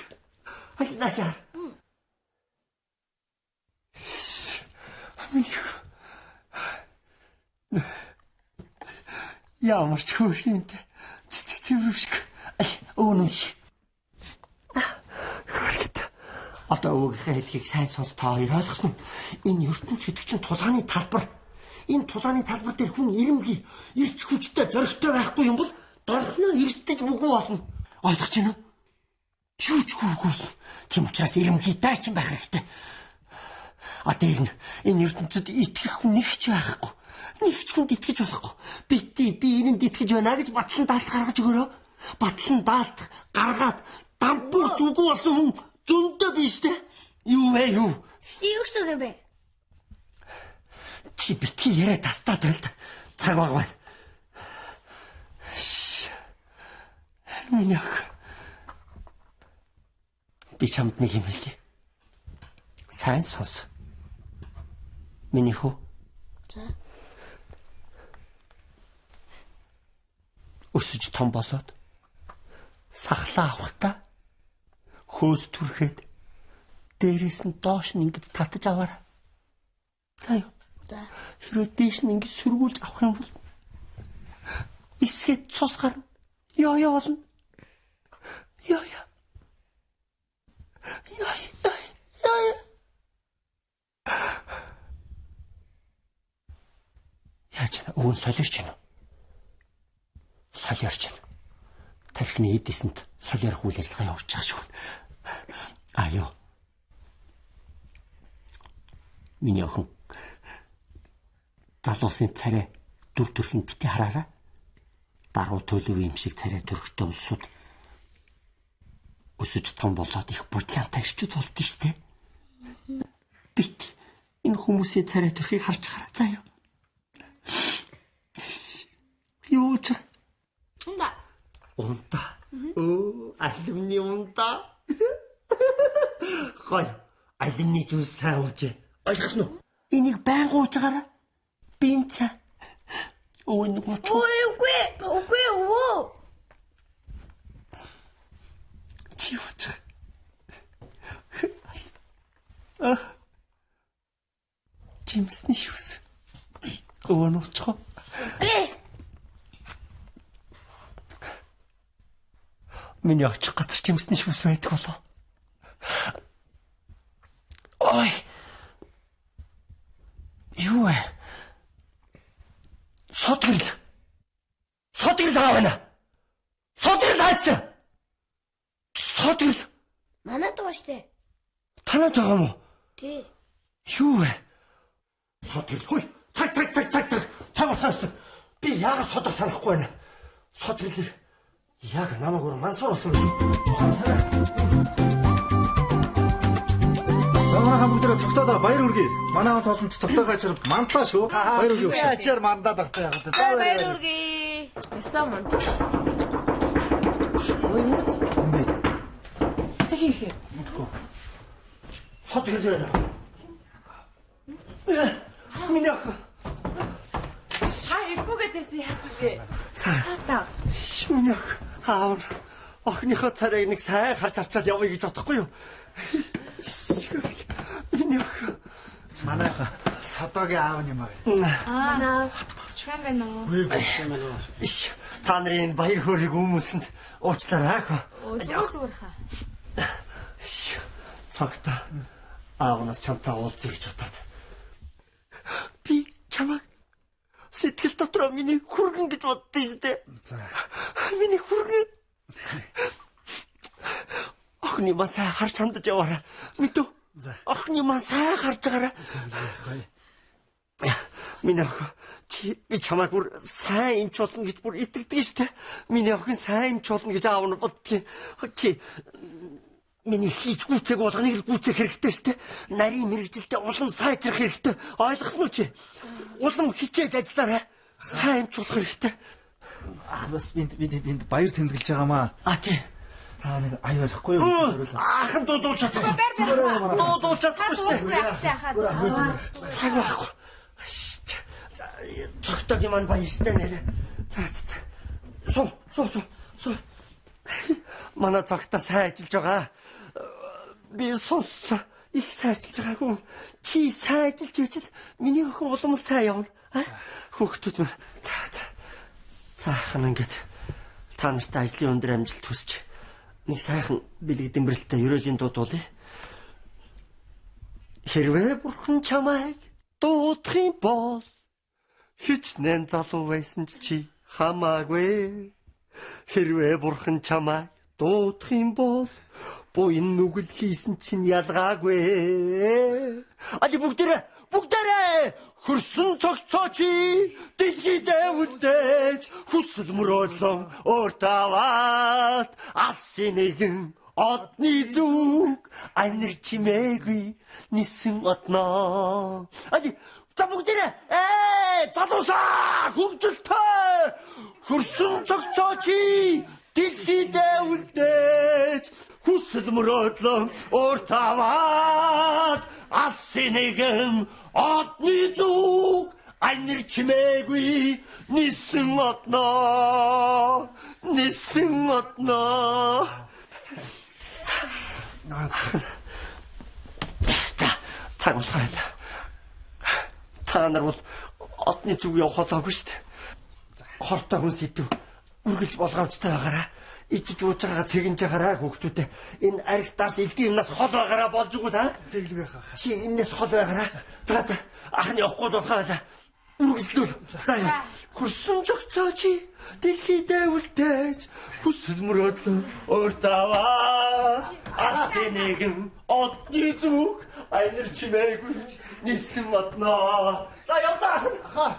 Аль наашаа. Миний ямар ч хөрхинтэй. Цэвэршг. Өөнөс. Хөрхт. Одоо өвгийнхээ хэлхийг сайн сонс та хоёр ойлгосон уу? Энэ ертөнц гэдэг чинь тулааны талбар. Энэ тулааны талбар дээр хүн ирэмгий, ирч хүчтэй, зоригтой байхгүй юм бол дорхноо эрсдэж үгүй болно. Ойлгож байна уу? Юу ч үгүй болно. Тийм учраас ирэмгий дайчин байх хэрэгтэй. А дээр нь энэ ертөнцид итгэх хүн нэг ч байхгүй. Нэг ч хүнд итгэж болохгүй. Бити би энэнд итгэж байна гэж батлан даалт гаргаж өгөөрэй. Батлан даалт гаргаад дампуурч үгүй болсон хүн зөндөө биш үү? Юу вэ юу? Юу гэсэн юм бэ? Чи битгий яриа тастаад байл та. Цаг баг байна. Миний ах. Би чамд нэг юм хэлье. Сайн сонс. Миний хүү. За. Өсөж том болоод сахлаа авахдаа хөөс түрхэд дээрээс нь доош нь ингэж татаж аваарай. За юу? За. Хэрвээ дээш нь ингэж сөргүүлж авах юм бол эсгээд цус гарна. Ёо ёо болно. Ёо ёо. Ёо ёо ёо. Яаж вэ? Өвөн солиорч байна уу? Солиорч байна. Тархины эд эсэнд солиорох үйл ажиллагаа явуулж байгаа шүү. А ёо. Миний охин залуусын царай дүр төрхийг бити хараарай. Даруй төлөв юм шиг царай төрхтэй улсууд өсөж том болоод их будлаантай ирчүүд болдсон шүү дээ. Бит энэ хүмүүсийн царай төрхийг харж хараа заа юу. Юу ч Унда. Унда. Өө, алимны унда. Гой, алимны жүс сайн ууж. Ойлгосон уу? Энийг байнга ууж байгаарай. Би энэ цай. Өө нэг мөч. Ой, үгүй. Үгүй өвөө. Чи ууж байгаа. Жимсний шүс. Өвөө нуучих. Би. Миний очих газар жимсний шүс байдаг болов. Ой. Юу вэ? Сод гэрэл. Сод гэрэл байгаа байна. Сод гэрэл хайцсан. Сод гэрэл. Манад байгаа штэ. Танад байгаа юм уу? Тий. Юу вэ? Сод гэрэл. Хүй. Цаг цаг цаг цаг цаг. Цаг болохоос би яагаад содоо санахгүй байна. Сод гэрэл яг намайг өөр мансуур болсон юм шүү. Ухаан санаа. За манайхаа бүгдээрээ цогтойдоо баяр хүргэе. Манай хамт олон ч цогтойгоо ачаар мандлаа шүү. Баяр хүргэе өгшөө. Ачаар мандаад багтаа яагаад вэ? За баяр хүргэе. Ястаа манд. Ой юу? Юм бэ? Тэ хийх юм. Мэдгүй. Сод гэрэл байна. Миний охин. Та ирэхгүй гэдээсэн яасан бэ? Сотаа. Миний охин. Аав. Охиныхоо царайг нэг сайн харж авчаад явъя гэж бодохгүй юу? Миний охин. Манайха Содогийн аав нь юм аа. Манай сайн байна уу? Иш та нарын энэ баяр хөөргийг хүмүүсэнд уучлаарай ах. Өө зүгээр зүгээр хаа. Цогтой. Аавнаас чамтай уулзъя гэж бодоод. Би чамайг сэтгэл дотроо миний хүргэн гэж боддоо юм дээ. За. Миний хүргэн. Охины маань сайн харж хандаж яваарай. Мэдв? За. Охины маань сайн харж байгаарай. Миний охин чи би чамайг бүр сайн эмч болно гэж бүр итгэдэг шүү дээ. Миний охин сайн эмч болно гэж аав нь боддгийн. Чи миний хийж гүйцээг болгоныг л гүйцээх хэрэгтэй шүү дээ. Нарийн мэрэгжилдээ улам сайжрах хэрэгтэй. Ойлгосон уу чи? Улам хичээж ажиллаарай. Сайн эмч болох хэрэгтэй. Аа бас би бид энд баяр тэмдэглэж байгаамаа. А тий. Та нэг ая барихгүй юу? Аахан дуудуулж чадахгүй. Дуудуулж чадахгүй шүү дээ. Ахтай хаа. Цаг байхгүй. Цогтойгийн маань баяртай нэрэ. За за за. Суу суу суу суу. Манай цогтой сайн ажиллаж байгаа. Би сонссон. Их сайн ажиллаж байгаагүй. Чи сайн ажиллаж ижил миний охин улам л сайн явна. А? Хүүхдүүд мөр. За за. За хан ингээд та нартай ажлын өндөр амжилт хүсч нэг сайхан бэлэг дэмбэрэлтэй ерөөлийн дуудуулъя. Хэрвээ бурхан чамайг дуудах юм бол хичнээн залуу байсан ч чи хамаагүй. Хэрвээ бурхан чамайг дуудах юм бол Буян нүгэл хийсэн чинь ялгаагүй. Али бүгдээрээ бүгдээрээ хөрсөн цогцоо чи дэлхийдээ үлдээж хүсэл мөрөөдлөн өөртөө аваад алсын нэгэн одны зүг анир чимээгүй нисэн одноо. Али за бүгдээрээ залуусаа хөгжилтэй хөрсөн цогцоо чи дэлхийдээ үлдээж хүсэл мөрөөдлөн өөртөө аваад алсын нэгэн одны зүг анир чимээгүй нисэн одноо нисэн одноо. За цаг болох байлаа. Та нар бол одны зүг явах болоогүй шүү дээ. Хортой хүн сэдв үргэлж болгоомжтой байгаараа. Идэж ууж байгаагаа цэгэнж байгаараа хүүхдүүдээ. Энэ арх дарс элдийн юмнаас хол байгаараа болж үгүй та. Тэглэг байхаа. Чи энэс хол байгаараа. За за ах нь явахгүй болохоо та. Үргэлжлүүл. За яа. Хөрсөн цогцоо чи дэлхийдээ үлдээж хүсэл мөрөөдлөө өөртөө аваа. Алсын нэгэн одны зүг анир чимээгүй нисэн одноо. За явдаа ах нь. Ахаа.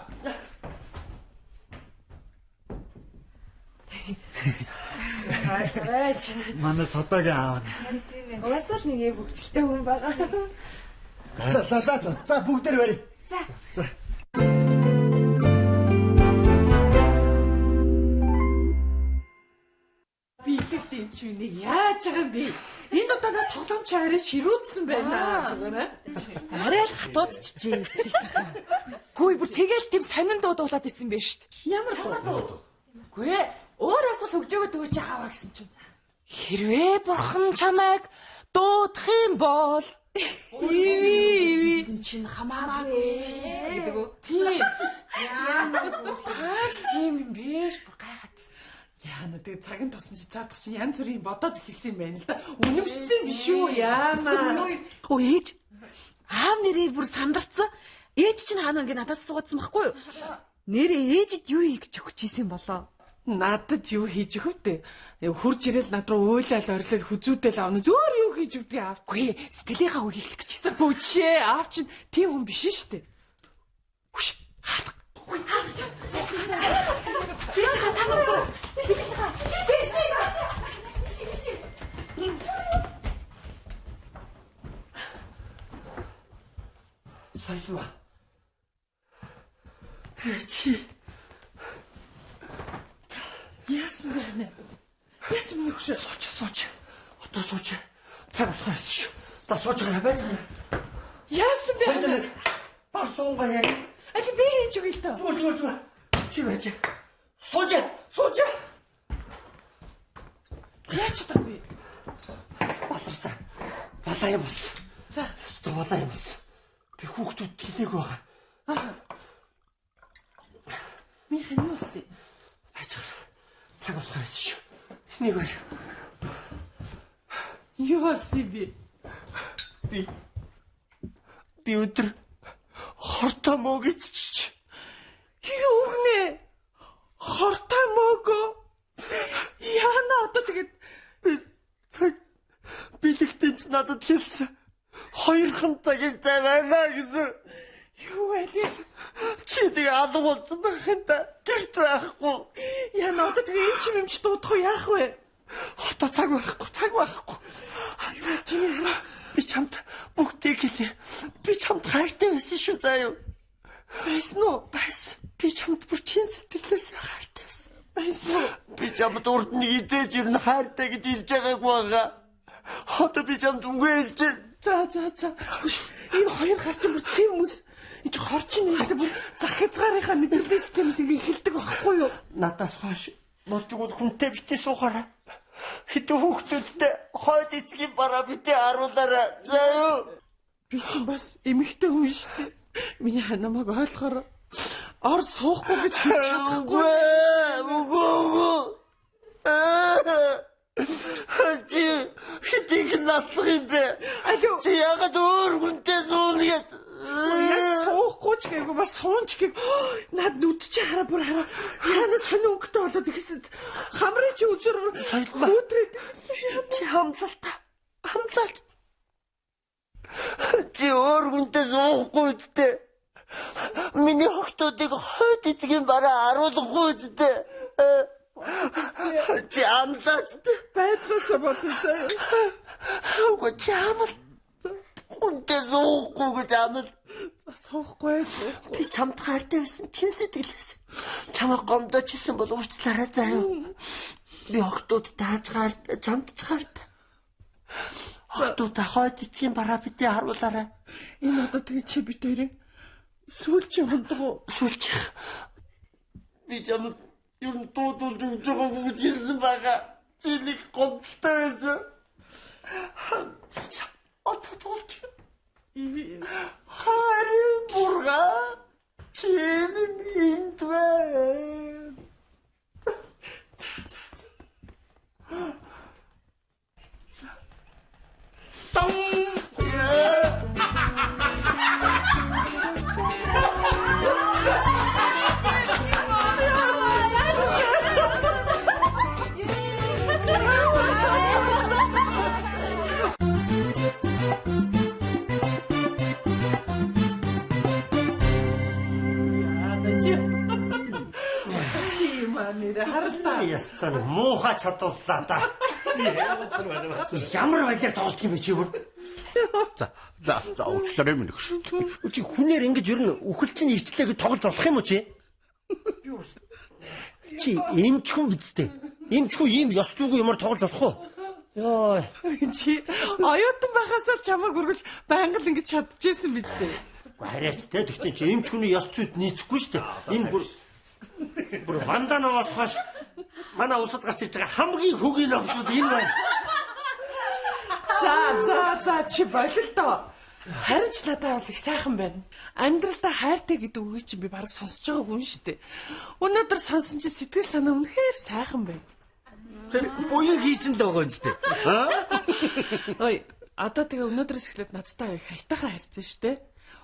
Манай содогийн аав. Угаасаа л нэг юм хөгжилтэй хүн байгаа. За за за за. За бүгдээр барь. За. За. Би илэгт юм чи нэг яаж байгаа юм бэ? Энэ удаа над тоглоомч арай ширүүцсэн байна зүгээр аа. Арай л хатуудчихжээ. Хүй бүр тэгэл тийм сонин дуудуулаад исэн байж шít. Ямар дуу? Үгүй өөр асуул хөгжөөгөө төгөө чи аваа гэсэн чинь. Хэрвээ бурхан чамайг дуудах юм бол Иви иви гэсэн чинь хамаагүй гэдэг үү? Тийм. Таач тийм юм биш бүр гайхаад байсан. Яана тэгээ цагийн тусан чи цаадах чинь янз бүрийн бодоод эхэлсэн юм байна л да. Үнэмшсэн биш үү яана. Өө ээж. Аав нэрээ бүр сандарцсан. Ээж чинь хаана ингэ надаас суугаадсан байхгүй юу? Нэрээ ээжэд юу хийх гэж өгч исэн болоо? Надад юу хийж өгөх вэ? Хурж ирэл над руу уйлал орилол хүзүүдэл авна. Зөөр юу хийж өгдгийг аав. Үгүй сэтгэлийнхаа үг хэлэх гэж исэн. Бүчээ аав чинь тийм хүн биш шүү дээ. Хүш хаалга. Би та нар Соёлма. Чи Яасан бэ ханаа? Яасан бэ хөшөө? сууч сууч. Одоо сууч. Цаг болох байсан шүү. За сууж байгаа байж байгаа. Яасан бэ ханаа? Нэг бар суунгаа яа. Али би хийж өгье л дөө. Зүгээр зүгээр зүгээр. Чи байж. Сууж сууж. Яаж чадах вэ? Батарсан. Балаа юм бус. За. Өстө балаа юм бус. Би хүүхдүүд хэлээгүй байгаа. Миний хэн юу болсон? Байж байгаа. Цаг болох байсан шүү. Нэг хоёр. Юу болсон бэ? Би өдөр хортой мөөг иччих. Юу гэнэ? Хортой мөөгөө. Яана одоо тэгээд Цаг бэлэгт эмч надад хэлсэн. Хоёрхан цагийн зай байна гэсэн. юу вэ? Чи тэгээ алга болсон байх юм да. Гэрт байхгүй. Яана одоо тэгээ эмч эмч дуудах уу яах вэ? Одоо цаг байхгүй, цаг байхгүй. За чиний хараа би чамд бүгдийг хэлье. Би чамд хайртай байсан шүү заа юу. Байсан уу? Байсан. Би чамд бүр чин сэтгэлээсээ хайртай байсан. Байсан уу? Би чамд урд нь хизээж ер нь хайртай гэж хэлж байгаагүй байгаа. Одоо би чамд үгээ хэлж байна. За за за. Хүш, Энэ хоёр гар чинь бүр цэв мэс. Энэ чинь хор чинь нээшлээ бүр зах хязгаарынхаа мэдрэлийн системээс ингээ эхэлдэг байхгүй юу? Надаас хойш болж игэл хүнтэй битээ суухаарай. Хэдэн хүүхдүүдтэй хойд эцгийн бараа битээ харуулаарай. За юу? Би чинь бас эмэгтэй хүн шүү дээ. Миний ханамаг ойлгохоор ор суухгүй гэж хэлж чадахгүй. Үгүй үгүй. Чи хэдийнх наслах юм бэ? Алуу. Чи яагаад өөр хүнтэй сууна гэд? Яг суухгүй ч гээгүй бас суунч гээг. Над нүд чи хараа бүр хараа. Яана сонин өнгөтэй болоод ихсэн. Хамрын чи үзэр Соёлмаа. хүүтрээд. Чи хамталтай. Амлаач. Чи өөр хүнтэй суухгүй үсттэй. Миний охтуудыг хойд эцгийн бараа харуулахгүй үсттэй. Чи амлаач. Байдлаасаа бодъё заяа. Үгүй чи амл. Хүнтэй суухгүй гэж амл. Суухгүй. Би чамд хайртай байсан чин сэтгэлээс. Чамайг гомдооч исэн бол уучлаарай заяа. Би охтууд тааж хайртай, чамд ч хайртай. Охтуудаа хойд эцгийн бараа битгий харуулаарай. Энэ одоо тэгээ чи бит хоёрын сүүлчийн хондог уу? Сүүлчих. Би чамд ер нь дуудулж өгч байгаагүй гэж хэлсэн байгаа. Чи нэг гомдолтой байсан. Би чам одоо дуулж. Харин бурга чи минь энд байна. Тон. Нэрэ харалтаа. Ястаа муухай чадваллаа да. Ямар баялаар тоглолт юм бэ чи бүр? За за за уучлаарай минь өгш. Чи хүнээр ингэж ер нь үхэл чинь ирчлээ гэж тоглож болох юм уу чи? Чи эмчхэн бидтэй. Эмчхүү ийм ёс зүйгүй юмар тоглож болох уу? Йой. Чи оюутан байхасаа чамайг үргэлж байнга л ингэж чадчихсэн биз дээ. Хараач те тэгтээ чи эмчхүүний ёс зүйд нийцэхгүй шүү дээ. Энэ бүр Ванданаваас хойш манай улсад гарч ирж байгаа хамгийн хөгийн новшууд энэ байна. За за за чи болил доо. Харин ч надад бол их сайхан байна. Амьдралдаа хайртай гэдэг үгийг чинь би бараг сонсож байгаагүй юм шүү дээ. Өнөөдөр сонсон чинь сэтгэл санаа үнэхээр сайхан байна. Тэр буян хийсэн л байгаа юм шүү дээ. Ой, одоо тэгээ өнөөдрөөс эхлээд надтай их хайтайхан харьцсан шүү дээ.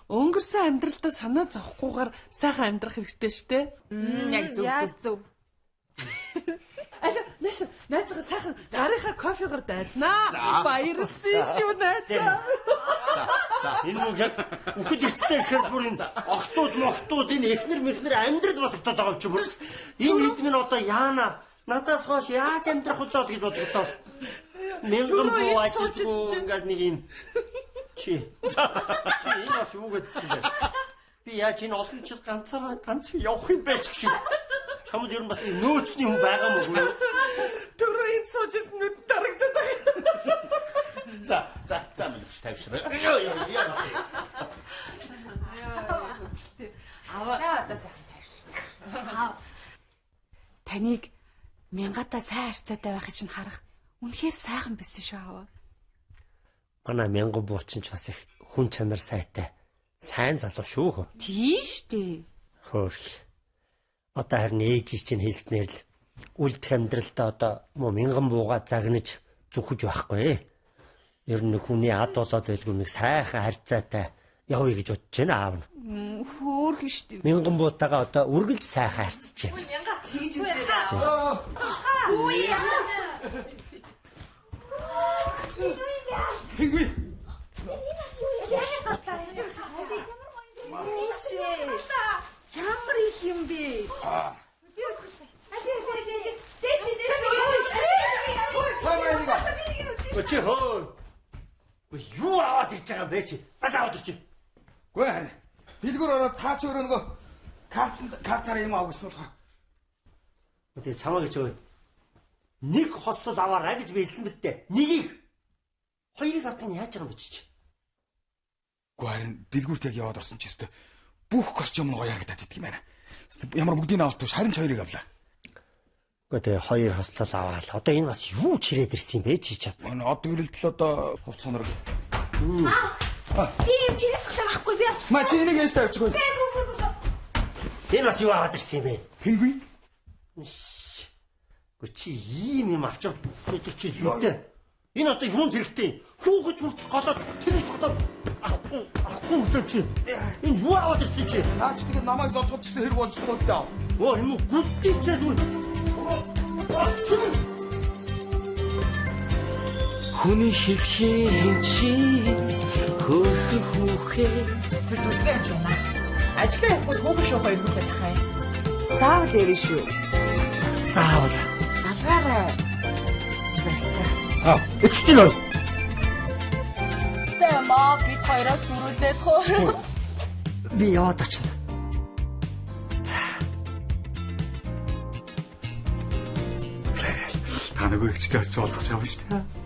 Өнгөрсөн амьдралдаа санаа зовхгүйгээр сайхан амьдрах хэрэгтэй шүү дээ. Яг зөв Яг зөв. Алаа, нааш, найзгаа сайхан гарынхаа кофегоор дайлнаа. Баярлсан шүү найзаа. За, энэ мөн яг үхэл ирчтэй гэхээр бүр энэ охтууд мохтууд энэ эхнэр мэхнэр амьдрал бодогдоод байгаа юм чи бүр. Энэ хэд минь одоо яана надаас хойш яаж амьдрах вэ гэж бодогдоо. Мянган буу ажилгүй ингээд нэг юм чи. Чи энэ бас юу гэдсэн бэ? Би яаж энэ олон жил ганцаараа ганц явах юм бэ ч шиг. Чамд ер нь бас нэг нөөцний хүн байгаа мó юу? Түрүү энд сууж исэн нүд дарагдаад байгаа. За за за минь өгш тавьшраа. Йоо ёо ёо. За одоо сайхан тайвшир. Таныг мянгатаа сайн харьцаатай байхыг чинь харах үнэхээр сайхан байсан шүү аваа. Манай мянган буучин ч бас их хүн чанар сайтай. Сайн залуу шүү хөө. Тийм штэ. Хөөрх. Одоо харин ээж чинь хэлснээр л үлдэх амьдралдаа одоо мó мянган бууга загнаж зүхэж байхгүй. Ер нь хүний ад болоод байлгүй нэг сайхан харьцаатай явъя гэж бодож байна аав нь. Хөөрх штэ. Мянган буутайгаа одоо үргэлж сайхан харьцаж байна. Тэгж үзээрэй. Хингүй. Ямар их юм бэ? Чи хөө. Юу аваад ирж байгаа юм бэ чи? Бас аваад ирчих. Гүй харин. Дэлгүүр ороод та ч өөрөө нөгөө картанд картаараа юм аав гэсэн болохоор Тэгээ чамаа гэж өө. Нэг хослол аваарай гэж би хэлсэн мэт дээ. Нэгийг. Хоёрыг авах нь яаж байгаа юм бэ чи? Гүй харин дэлгүүрт яг яваад орсон ч өстө бүх костюм нь гоё харагдаад идэх юм байна. Ямар бүгдийг авалт биш харин ч хоёрыг авлаа. Үгүй тэгээ хоёр хослол аваал. Одоо энэ бас юу ч ирээд ирсэн юм бэ чи чад. Энэ од гэрэлтэл одоо хувц сонорог. Би юм тэрэх байхгүй би авч. Ма чи энийг ээжтэй авчихгүй. Энэ бас юу аваад ирсэн юм бэ? Пингвин. Үгүй чи ийм юм авчаад гэдэг чи юутэй? Энэ одоо юунд хэрэгтэй юм? Хүүхэд хүртэл голоод тэрийг тоглоод авахгүй авахгүй гэдэг чи. Энэ юу аваад ирсэн чи? Наа чи тэгээд намайг зодгож гэсэн хэрэг болж байгаа даа. Өө юм уу гүддийчээд үн. Хүний хэлхийн чи хөөрхөн хүүхээ. Тэр төлөө юм байна. Ажлаа явахгүй хүүхэн шуухаа эргүүлээд тах юм. Заавал ярина шүү. Заавал. Алгаарай. Баяртай. Аа, итгэж байна уу? Тэмаа бид хоёроос түрүүлээд хөө. Би яваад очино. Та нөгөө ихчтэй очиж уулзах юм шүү дээ.